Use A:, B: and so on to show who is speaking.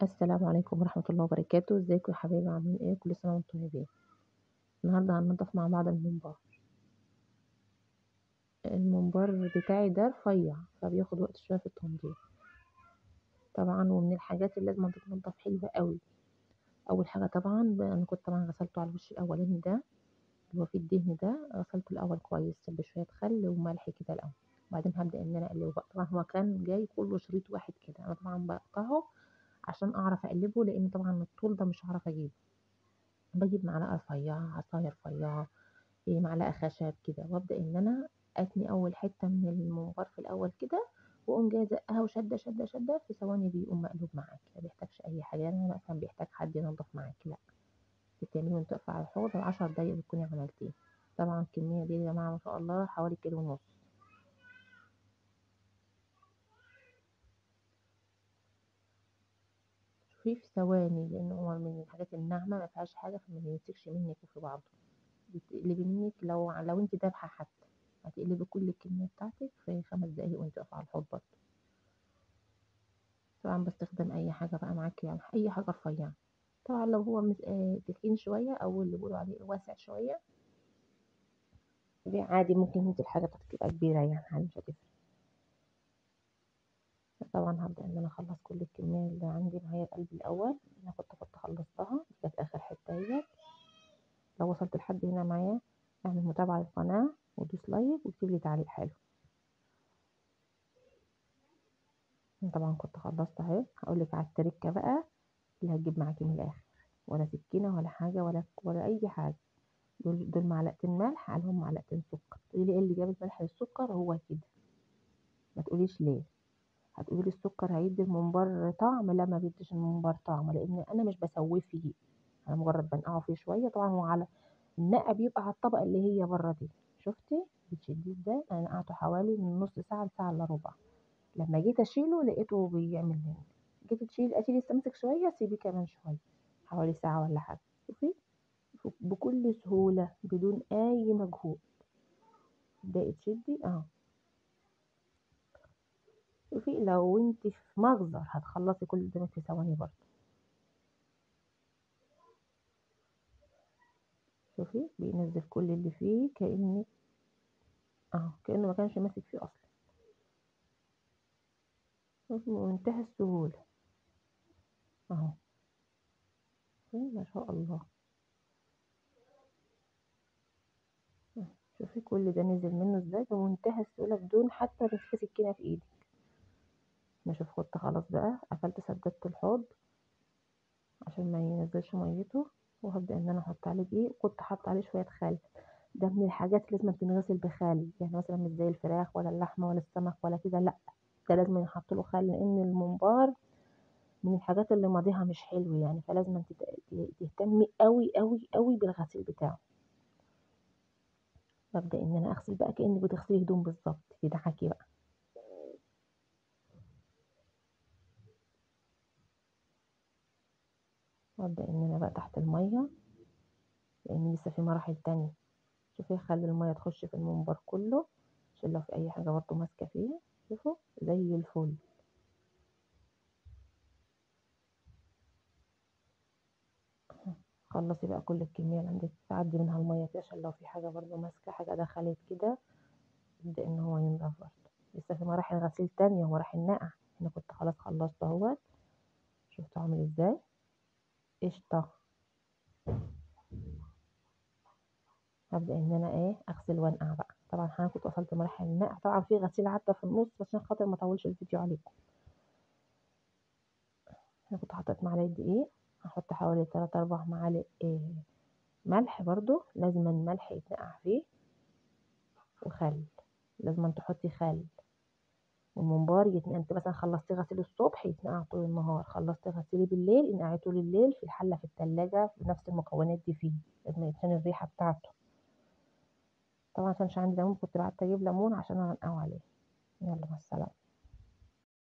A: السلام عليكم ورحمة الله وبركاته. ازيكم يا حبايبي، عاملين ايه؟ كل سنة وانتم طيبين. النهارده هننضف مع بعض الممبار. الممبار بتاعي ده رفيع فبياخد وقت شوية في التنظيف طبعا، ومن الحاجات اللي لازم تتنضف حلوة قوي. اول حاجة طبعا انا كنت طبعا غسلته على الوش الاولاني ده اللي هو فيه الدهن ده، غسلته الاول كويس بشوية خل وملح كده الاول، وبعدين هبدا ان انا اقلبه بقى. طبعا هو كان جاي كله شريط واحد كده، انا طبعا بقطعه عشان اعرف اقلبه، لان طبعا الطول ده مش هعرف اجيبه. بجيب معلقه رفيعة، عصاية رفيعة، معلقه خشب كده، وابدا ان انا اتني اول حتة من الممبار في الاول كده، واقوم جاية زقها وشده شده شده في ثواني، بيقوم مقلوب معاكي، ما بيحتاجش اي حاجة. يعني مثلا بيحتاج حد ينظف معاكي، لا، بتعمليه وانت واقفة على الحوض 10 دقايق بتكوني عملتيه. طبعا الكمية دي يا جماعة ما شاء الله حوالي 1.5 كيلو. شوفيه في ثواني، لان هو من الحاجات الناعمة ما فيهاش حاجة، فما بيمسكش منك وفي بعضه، بتقلبي منك لو انت دابحه حتى هتقلبي كل الكمية بتاعتك في 5 دقايق وانت واقفة على الحوض برضه. طبعا بستخدم اي حاجة بقى معاكي، يعني اي حاجة رفيعة. طبعا لو هو تخين شوية او اللي بيقولوا عليه واسع شوية عادي، ممكن انت الحاجة بتاعتك تبقى كبيرة، يعني عادي مش هتفرق. طبعا هبدا ان انا اخلص كل الكمية اللي عندي معايا القلب الاول. انا كنت خلصتها، دي كانت اخر حتة اهي. لو وصلت لحد هنا معايا اعمل متابعه للقناة ودوس like واكتب لي تعليق حلو. طبعا كنت خلصت اهي. هقول لك على التركة بقى اللي هتجيب معاكي من الاخر، ولا سكينة ولا حاجة ولا اي حاجة. دول معلقتين ملح عليهم معلقتين سكر. تقولي لي ايه اللي جاب الملح للسكر؟ هو كده، ما تقوليش ليه. هتقولي لي السكر هيدي الممبار طعم؟ لا، ما بيديش الممبار طعم، لان انا مش بسويه فيه، انا مجرد بنقعه فيه شوية. طبعا هو على النقه بيبقى على الطبقة اللي هي بره دي، شفتي بتشديه ازاي؟ انا نقعته حوالي من نص ساعة لساعة الا ربع. لما جيت اشيله لقيته بيعمل مني، جيت تشيل اشيل لسه ماسك شوية، سيبيه كمان شوية حوالي ساعة ولا حاجة. شوفي بكل سهولة بدون اي مجهود تبداي تشدي اهو. شوفي لو انت في مجزر هتخلصي كل ده في ثواني برضه. شوفي بينزل كل اللي فيه كأنه اهو، كأنه ما كانش ماسك فيه اصلا. شوفي بمنتهى السهولة اهو، ما شاء الله. شوفي كل ده نزل منه ازاي بمنتهى السهولة بدون حتى ما تمسكي سكينة في ايدك. نشوف خدت خلاص بقى، قفلت سددت الحوض عشان ما ينزلش ميته، وهبدا ان انا احط عليه دقيق. كنت حاطه عليه شوية خل، ده من الحاجات اللي لازم تنغسل بخل، يعني مثلا مش زي الفراخ ولا اللحمة ولا السمك ولا كده، لا ده لازم يحط له خل، لان الممبار من الحاجات اللي ماضيها مش حلو يعني، فلازم تهتمي قوي قوي قوي بالغسيل بتاعه. ببدا ان انا اغسل بقى كانك بتغسلي هدوم بالظبط، تدعكي بقى. وابدا ان انا بقى تحت المية، لان لسه في مراحل تانية. شوفي خلي المية تخش في الممبار كله عشان لو في اي حاجة برضو ماسكه فيه. شوفوا زي الفل. خلصي بقى كل الكمية اللي عندك، تعدي منها المية كده عشان لو في حاجة برضو ماسكه، حاجة دخلت كده، يبدا ان هو ينضف برضو. لسه في مراحل غسيل تانية ومراحل نقع. انا كنت خلاص خلصت اهوت. شفتوا عامل ازاي؟ قشطه. هبدا ان انا ايه اغسل وانقع بقى. طبعا انا كنت وصلت مراحل النقع، طبعا في غسيل عدى في النص بس عشان خاطر ما اطولش الفيديو عليكم. انا كنت حطيت معلقه دقيق، هحط حوالي 3 4 معالق ملح برضو، لازم الملح يتنقع فيه، وخل، لازم تحطي خل. والممبار يتنقع، انت مثلا خلصتي غسيل الصبح يتنقع طول النهار، خلصتي غسيلي بالليل انقعي طول الليل في الحلة في التلاجة بنفس المكونات دي فيه، لازم يتشان الريحة بتاعته. طبعا عشان عندي ليمون كنت بعت اجيب ليمون عشان انقعه عليه. يلا مع السلامة.